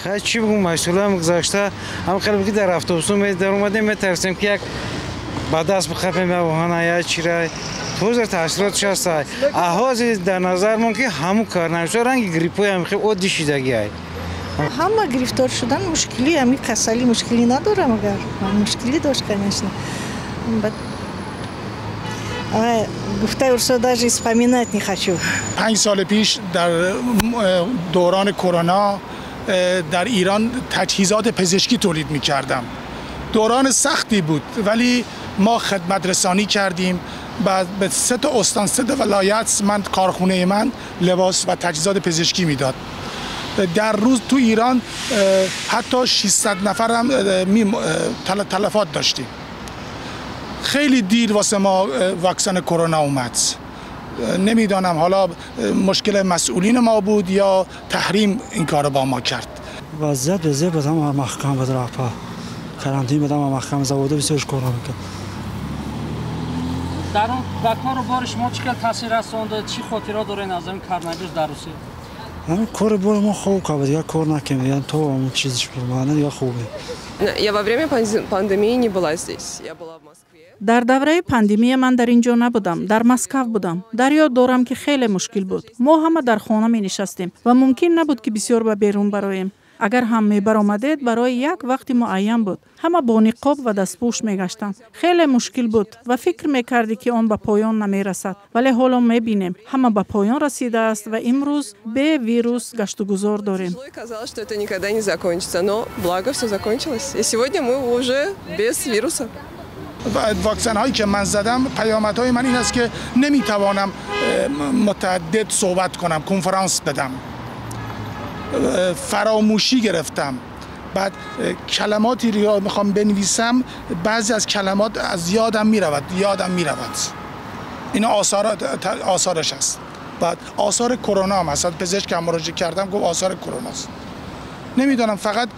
Хай, чӣ бигӯм, 8 солаам гузашта, ҳам хеле ки дар автобусо даромадем, метарсем, ки як ба даст бихапем я оҳана, я чира. Ҳозир таъсиротш ҳаста. А ҳозир дар назармон, ки ҳамун коронавирус ранги гриппои ҳам хел оддӣ шидагиай. Ҳама гирифтор шудан, мушкилӣ, ҳами касалӣ мушкилӣ надорам, агар мушкилӣ дошт, конечно. Гуфтаи урсо, даже вспоминать не хочу. 5 سال پیش در دوران کرونا در ایران تجهیزات پزشکی تولید می کردم. دوران سختی بود، ولی ما خدمت رسانی کردیم. بعد به سه تا استان، سه تا ولایت من کارخونه من لباس و تجهیزات پزشکی میداد. در روز تو ایران حتی 600 نفر هم تلفات داشتیم. خیلی دیر واسه ما واکسن کرونا اومد. نمیدانم حالا مشکل مسئولین ما بود یا تحریم این کار با ما کرد. وضعیت به بود، هم محکم بود، رفا карантин будам, маҳкам, завода бисёр кор мекард. Дар он ба кору бори шумо чӣ хел таъсир расонд? Чӣ хотиро доред аз ин коронавирус дар Русия? Ҳамин кори бори мо хуб кабуд, я кор накем, я то ҳамон чизиш буд, я хубе. Я во время пандемии не была здесь, я была в Москве. Дар давраи пандемия ман дар ин ҷо набудам, дар Москав будам. Дар ёд дорам, ки хеле мушкил буд. Мо ҳама дар хона менишастем ва мумкин набуд, ки бисёр ба берун бароем. Агар ҳам мебаромадед, барои як вақти муайян буд. Ҳама бо ниқоб ва дастпӯш мегаштанд. Хеле мушкил буд ва фикр мекардӣ, ки он ба поён намерасад, вале ҳоло мебинем, ҳама ба поён расидааст ва имрӯз бе вирус гаштугузор дорем. Казалось, что это никогда не закончится, но благо все закончилось, и сегодня мы уже без вируса. واکسن هایی که من زدم، پیامدهای من این است که نمیتوانم متعدد صحبت کنم، کنفرانس بدم. فراموشی گرفتم. بعد کلماتی رو میخوام بنویسم، بعضی از کلمات از یادم میرود، یادم میرود. اینا آثارش است. بعد آثار کرونا هم هست. پزشک هم مراجعه کردم، گفت آثار کرونا است. نمیدانم، فقط